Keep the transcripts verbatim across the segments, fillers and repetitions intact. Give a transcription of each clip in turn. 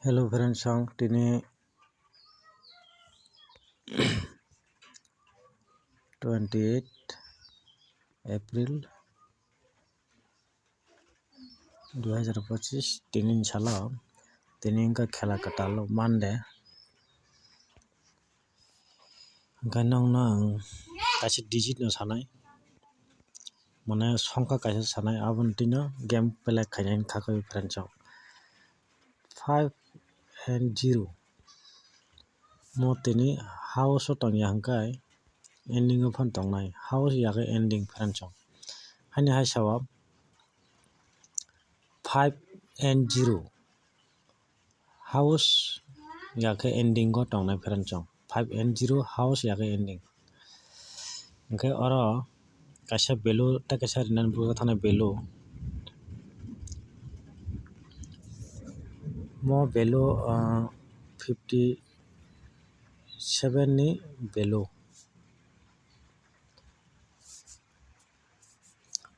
Hello friends, ang tini twenty eight April dui hazar pochis, tini ni salo, tini wngkha khela kwtal Monday. Hwnkhe nokno ang kaisa digit no sanai, mane songkha kaisa sanai, aboni twi no game play khainai kha khe friends rok. Five and zero mo tini house o tongya hwnkhe ending o phano tongnai, house ya khe ending friends rok. Haini hai sao five and zero house ya khe ending o tongnai friends rok, five and zero house ya khe ending. Hwnkhe oro kaisa value tei kaisa rinani bwskango thangnai value. Mo value, ah, fifty seven ni value.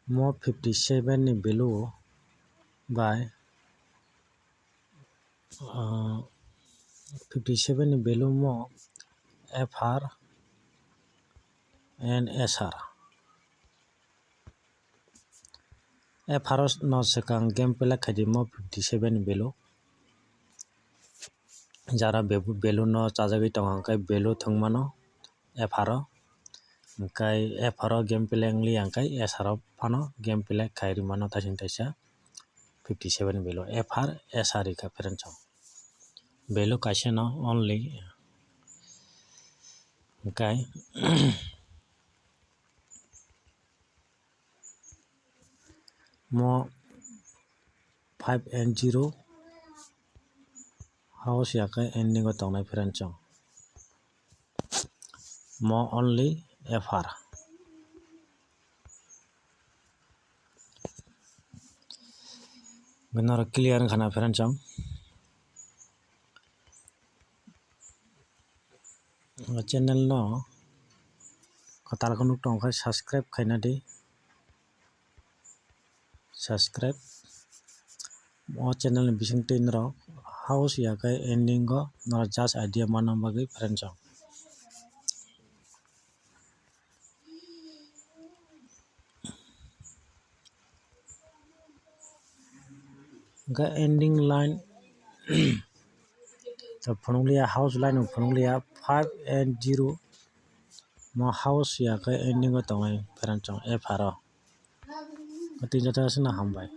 Mo fifty seven ni value bai, ah, fifty seven ni value mo F R and S R. F R no swkang game play khaidi mo fifty seven ni value. Jara value no chajagwi tongo hwnkhe value thwngmano F R o. Hwnkhe F R o game play wngliya hwnkhe S R o phano game play khai rwmano taising taisa fifty seven value F R S R rikha friends rok. Value kaisa no only hwnkhe mo five and zero house ya khe ending o tongnai friends rok. Mo only F R. Norok clear wngkha na friends rok? O channel no kwtal khe nuk tong khe subscribe khaina di. Subscribe. O channel ni bisingtwi norok house ya khe ending o norok just idea manna bagwi friends rok. Hwnkhe ending line to phunukliya, house line no phunukliya, five and zero mo house ya khe ending o tongnai friends rok F R o. Tini joto no hambai.